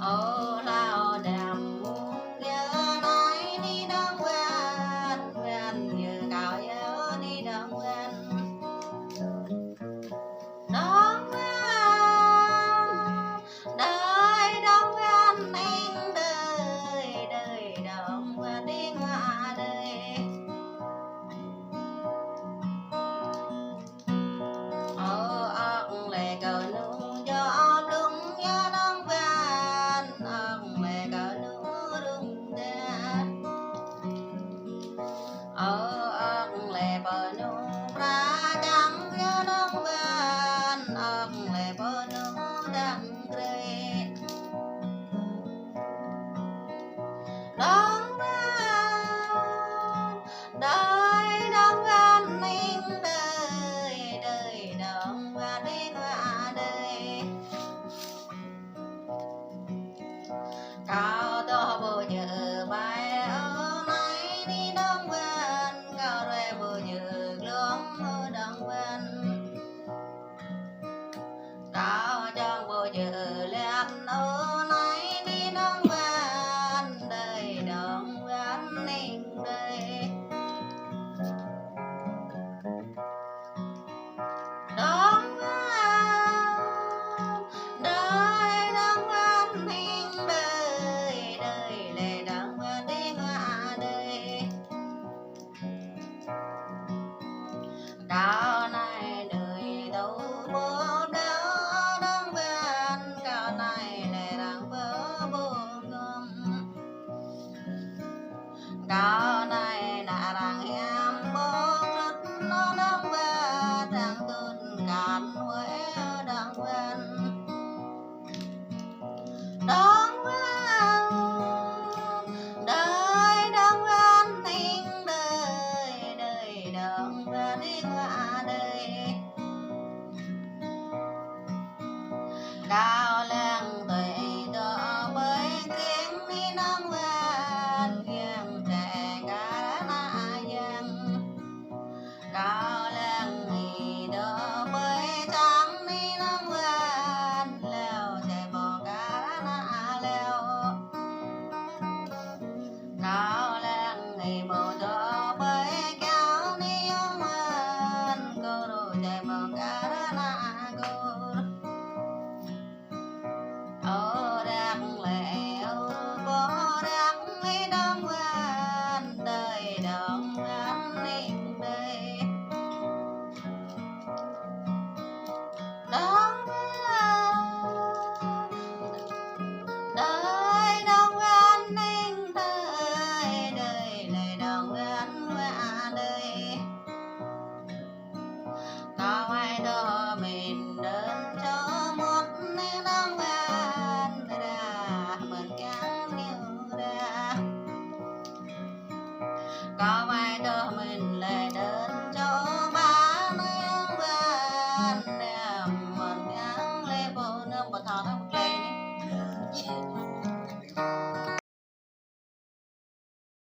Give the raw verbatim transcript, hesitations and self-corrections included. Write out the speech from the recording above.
Ơ hlâo đăm mông yơh anai ni dong wen, wen yơh kâo yơh ni dong wen. Dong wen, đơi dong wen ing đơi, đơi dong wen ing hua đơi. Ơ ŏk lĕ kơ nung jŏ blung yơh dong wen, ŏk lĕ kơ nung rung đa. Ơ ŏk lĕ pơ nung pra čang yơh dong wen, ŏk lĕ pơ nung dang krê. Dong wen, đơi dong wen ing đơi, đơi dong wen ing hua đơi. Kâo tŏh ƀu djơ̆ ƀai ơ anai ni dong wen, kâo ruai ƀu djơ̆ glông ơ dong wen. Kâo čang ƀu djơ̆ lĕ ơ anai ni dong wen, đơi dong wen ing đơi. Dong wen, đơi dong wen ing đơi, đơi lĕ dong wen ing hua đơi. Kâo anai đơi tŭ ƀu đaŏ dong wen, kâo anai lĕ arăng ƀu ƀuh gum. Kâo anai nă arăng hiam ƀu krŭt nô dong wen, arăng tŭn kăn huê dong wen. Dong wen, đơi dong wen ing đơi, đơi dong wen ing hua đơi. Kâo lăng tui dŏ ƀơi kiăng ni dong wen, kiăng tĕ kar ană yang. Kâo lăng ih dŏ ƀơi čang ni dong wen, hlâo tĕ ƀu kar ană hlâo. Kâo lăng ih ƀu dŏ ƀơi kâo ni dong wen, kơ rô tĕ ƀu kar ană kơ. Ơ răk lĕ ơ ƀu răk lĕ dong wen, đơi dong wen ing đơi. Dong wen, đơi dong wen ing đơi, đơi lĕ dong wen hua đơi. Kâo ƀu tŭ mĭn dơ̆n čô mŭt ni dong wen, ră mơ̆n kiăng ñu ră. Kâo ƀu tŭ mĭn lĕ dơ̆n čô ƀă ni dong wen, ră mơ̆n kiăng lĕ pô nơm pơthâo nơm klei ni.